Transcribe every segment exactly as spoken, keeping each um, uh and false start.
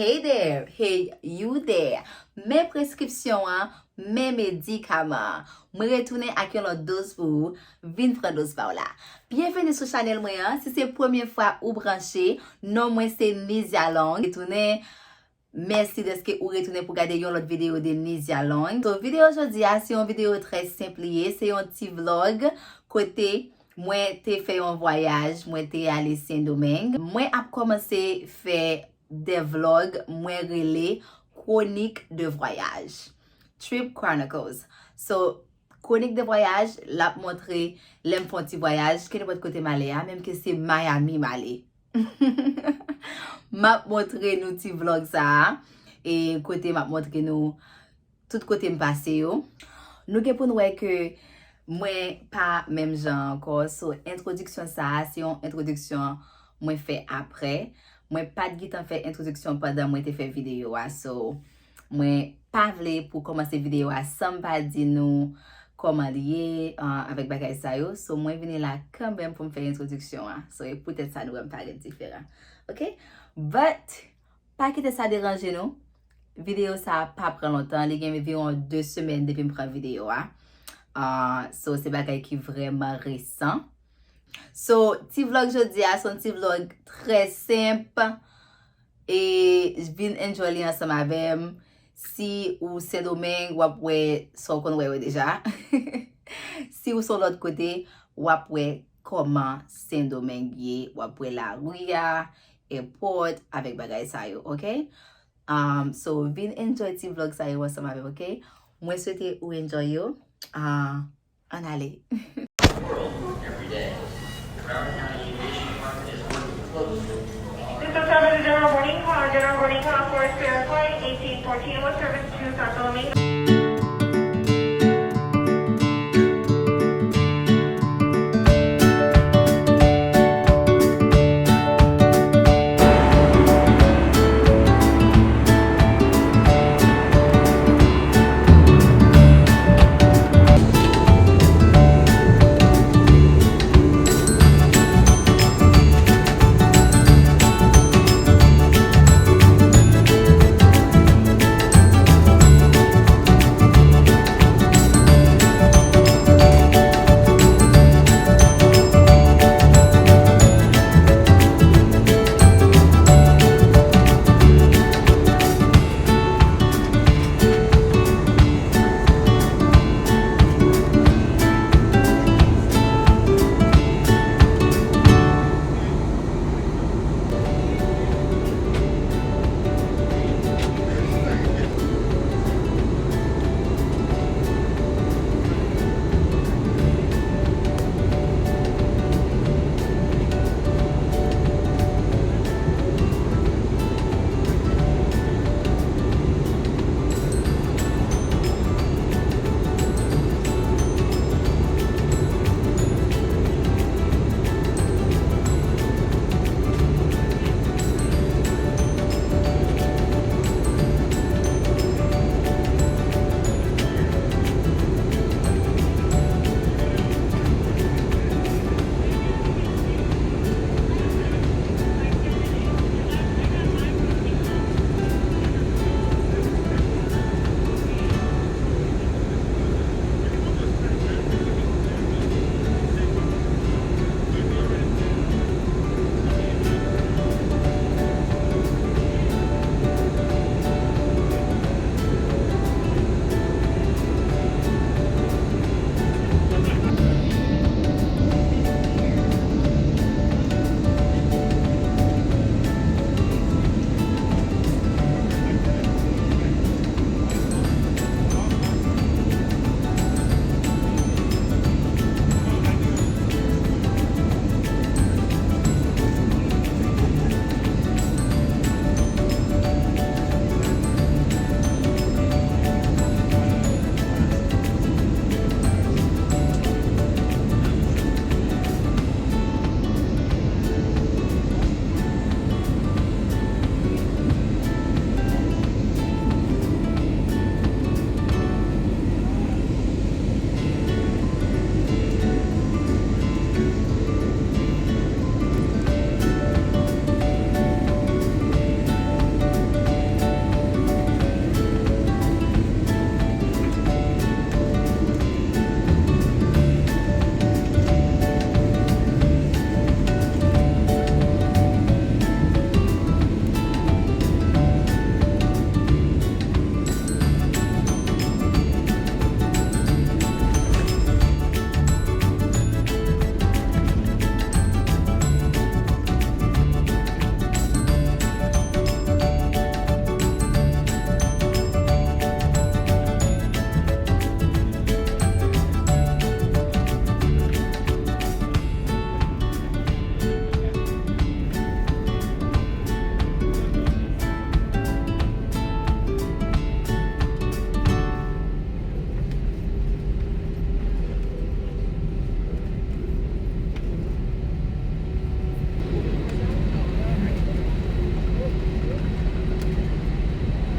Hey there, hey you there. Men preskripsyon an, men medikaman an. Mwen retounen ak yon lòt doz pou ou. Vin pran doz pa w la. Byenveni sou chanèl mwen an. Si se premye fwa ou branche, non mwen se Nizia Long. Retounen. Mèsi dèske ou retounen pou gade yon lòt videyo de Nizia Long. So, videyo jodi a, se yon videyo trè senp li ye. Se yon ti vlog kote mwen te fè yon vwayaj, mwen te ale Sendomeng. Mwen ap kòmanse fè de vlog mwen rele Chronique de voyage, Trip Chronicles. So, Chronique de voyage, l ap montre lè m fè yon ti vwayaj, kenenpòt kote m ale a, menm ke se Miami m ale. M ap montre nou ti vlog sa a, e kote m ap montre nou tout kote m pase yo. Nou gen pou n wè ke mwen pa menm jan ankò. So, entwodiksyon sa a, se yon entwodiksyon mwen fè apre. Mwen pa t gentan fè entwodiksyon pandan mwen te fè videyo a. So, mwen pa vle pou kòmanse videyo a san m pa di nou kòman l ye, ah, avèk bagay sa yo. So, mwen vini la kanmenm pou m fè entwodiksyon an. So, e poutèt sa nou wè m parèt diferan. Oke? But, pa kite sa deranje nou. Videyo sa a pa pran lontan. Li gen enviwon de semèn depi m pran videyo a. Ah, so, se bagay ki vrèman resan. So, ti vlog jodi a, se yon ti vlog trè senp. E vin enjoy li ansanm avè m. Si ou Sendomeng, w ap wè sa w konn wè yo deja. Si ou se yon lòt kote, w ap wè kòman Sendomeng ye, w ap wè lari a, airport, avèk bagay sa yo, oke? Um, so, vin enjoy ti vlog sa yo ansanm avè m, oke? Mwen swete ou enjoy yo. Ah, ann ale. World every day. Broward County Aviation Department is working closely. This is San Francisco General Boarding Call. General Boarding Call for Spirit Flight eighteen fourteen with service to Santo Domingo.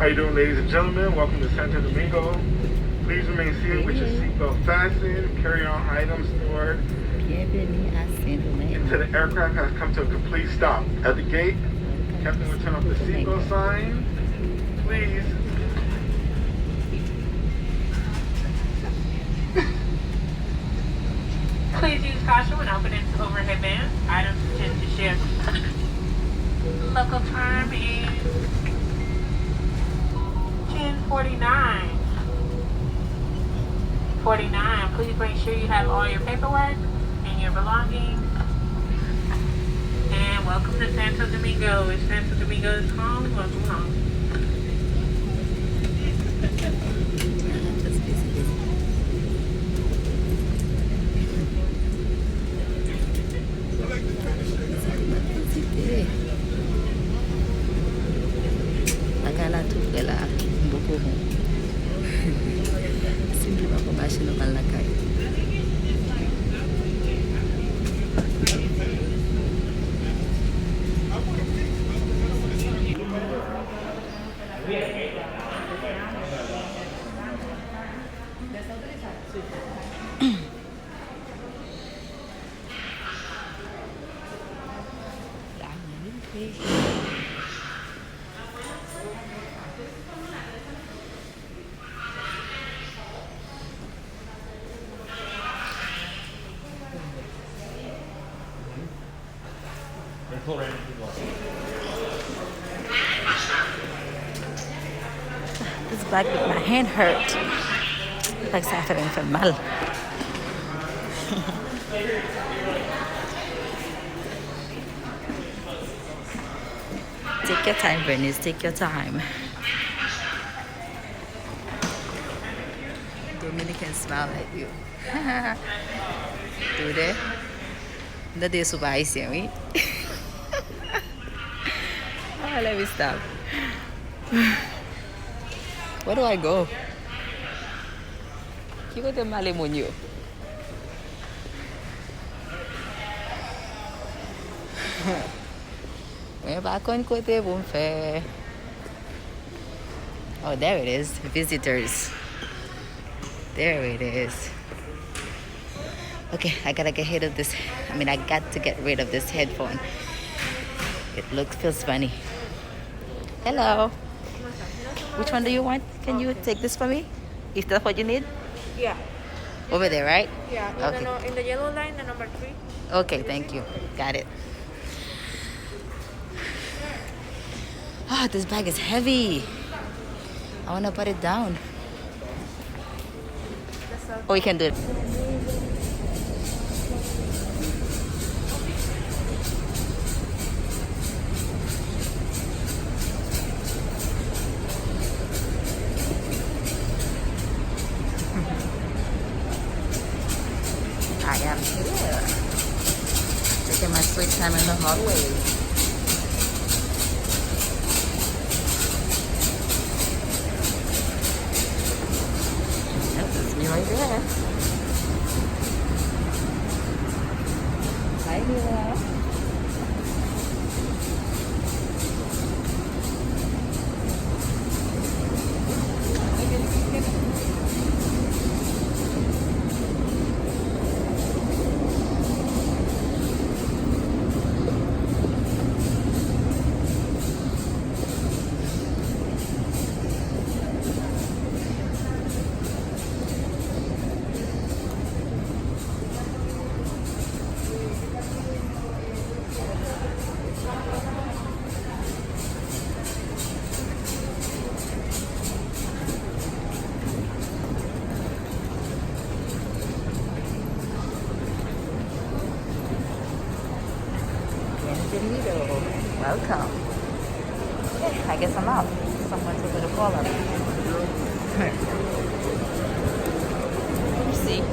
How you doing, ladies and gentlemen? Welcome to Santo Domingo. Please remain seated with your seatbelt fastened. Carry-on items stored into the aircraft has come to a complete stop. At the gate, captain will turn off the seatbelt sign. Please. Please use caution when opening overhead bins. Items intended to share. Local time is ten forty-nine. Forty-nine. Please make sure you have all your paperwork and your belongings. And welcome to Santo Domingo. If Santo Domingo is home, welcome home. Bagay la tou prè la, m poko bon. Si m te pa pran machin, m al lakay. This bag make my hand hurt. Like sa fè m fè mal. Take your time, Bernice. Take your time. Dominican smile at you. Today. M tande yo sou pa ayisyen, wi. Ah, let me stop. Where do I go? Ki kote m ale moun yo? Mwen pa konn kote pou m fè. Oh, there it is. Visitors. There it is. Okay, I gotta get rid of this. I mean, I got to get rid of this headphone. It looks, feels funny. Hello. Which one do you want? Can you take this for me? Is that what you need? Yeah. Over there, right? Yeah, in the, okay, no, in the yellow line, the number three. Okay, thank you. Got it. Ah, this bag is heavy. I wanna put it down. Oh, you can do it. I am here. Taking my sweet time in the hallway. Yep, that's me right there. Hi, Mila. Bienvenido. Welcome. Okay, I guess I'm out. Someone took me to call up. Merci.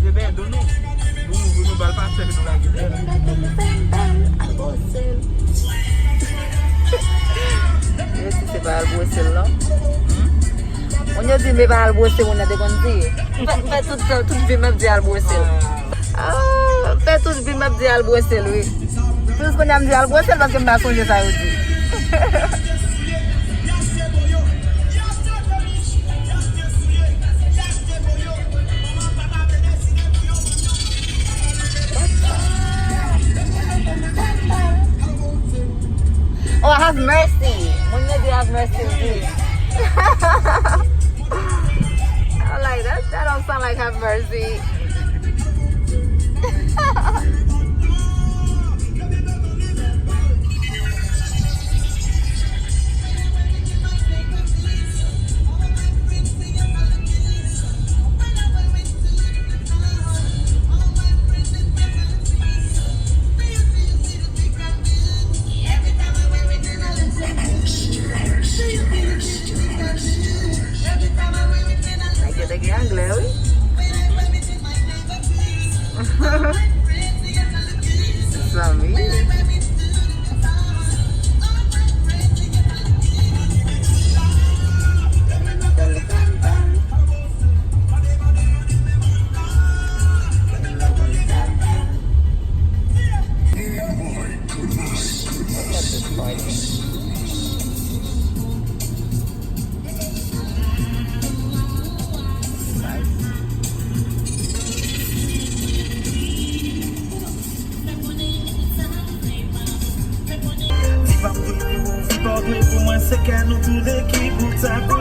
Ebyen, doudou, nou, nou, nou ba l pa chèk nou lage. Mèsi, se pa al bwose l, non. Moun yo di, "Men pa al bwose," moun nan te konn di. M fè, m fè tout tan, tout vi m ap di al bwose l. Ah, m fè tout vi m ap di al bwose l, wi. Jis kounye a m di al bwose l paske m pa sonje sa yo di. Oh, have mercy. Moun yo di have mercy, wi. I'm like, that, that don't sound like have mercy. Nèg yo te gen anglè, wi. Zanmi. Di pa m dwe pou ou, vi pa w dwe pou mwen, se kè nou tou de ki pou ta.